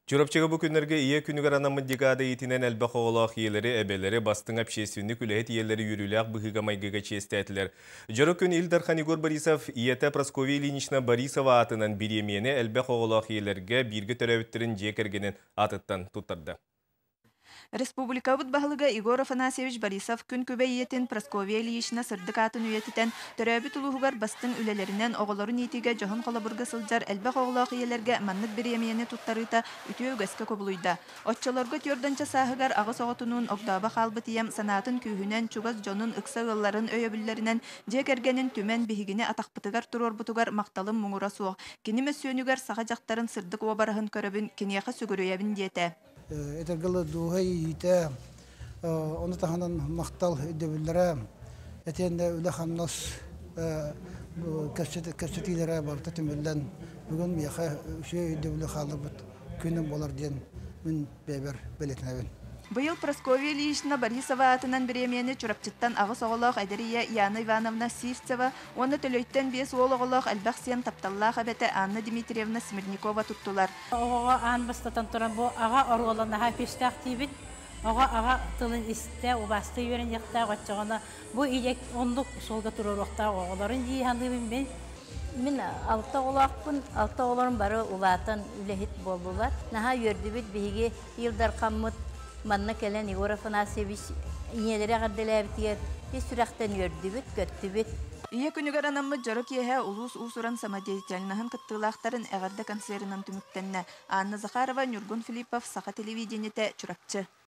Чурапчыга бу күннэргэ Ийэ күнүгэр анаммыт декада иитинэн элбэх оҕолоох ийэлэри, эбэлэри, бастыҥ общественник үлэһит ийэлэри үөрүүлээх быһыыга-майгыга чиэстээтилэр. Дьоро күн Ил Дархан Егор Борисов ийэтэ Прасковья Ильинична Борисова аатынан бириэмийэни элбэх оҕолоох ийэлэргэ бииргэ төрөөбүттэрин дьиэ кэргэнин аатыттан туттарда. Республикабыт баһылыга Егор Афанасьевич Борисов күн күбэй ийэтин Прасковья Ильинична сырдык аатын үйэтитэн, төрөөбүт улууһугар бастыҥ үлэлэринэн оҕолорун иитиигэ дьоһун холобурга сылдьар элбэх оҕолоох ийэлэргэ маннык бириэмийэни туттарыыта үтүө үгэскэ кубулуйда. Оччолорго түөрдөнчө сааһыгар аҕыс оҕотунуун огдообо хаалбыт ийэм санаатын күүһүнэн, чугас дьонун, ыкса ыалларын өйөбүллэринэн дьиэ кэргэнин түмэн биһигини атахпытыгар туруорбутугар махталым муҥура суох. Кини мөссүөнүгэр саха дьахтарын сырдык уобараһын көрөбүн, киниэхэ сүгүрүйэбин диэтэ. Этэргэ дууһа иитэ, ону таһынан махтал өйдөбүллэрэ, этиэннэ үлэ-хамнас кэпсэтиилэрэ барыта түмүллэн, бүгүн миэхэ үчүгэй өйдөбүлү хаалларбыт күнүм буолар диэн мин бэйэбэр бэлиэтэнэбин. Быйыл Прасковья Ильинична Борисова аатынан бириэмийэни Чурапчыттан аҕыс оҕолоох эдэр ийэ Яна Ивановна Сивцева уонна Төлөйтөн биэс уол оҕолоох элбэх сиэн тапталлаах эбэтэ Анна Дмитриевна Смирникова туттулар. Оҕоҕо аан бастатан туран бу аҕа оруола наһаа күүстээх диибит. Оҕо аҕа тылын истэ, убаастыы үөрэниэхтээх, оччоҕуна бу ийэ оннук суолга туруоруохтаах оҕолорун дии саныыбын мин. Мин алта оҕолоохпун, алта оҕолорум бары улаатан үлэһит буоллулар. Наһаа үөрдүбүт биһиги Ил Дархаммыт манна кэлэн Егор Афанасьевич ийэлэри эҕэрдэлээбитигэр ис сүрэхтэн үөрдүбүт, көттүбүт. Ийэ күнүгэр анаммыт дьоро киэһэ улуус уус-уран самодеятельноһын кыттыылаахтарын эҕэрдэ концерынан түмүктэннэ. Анна Захарова, Ньургун Филиппов, Саха телевидениетэ, Чурапчы.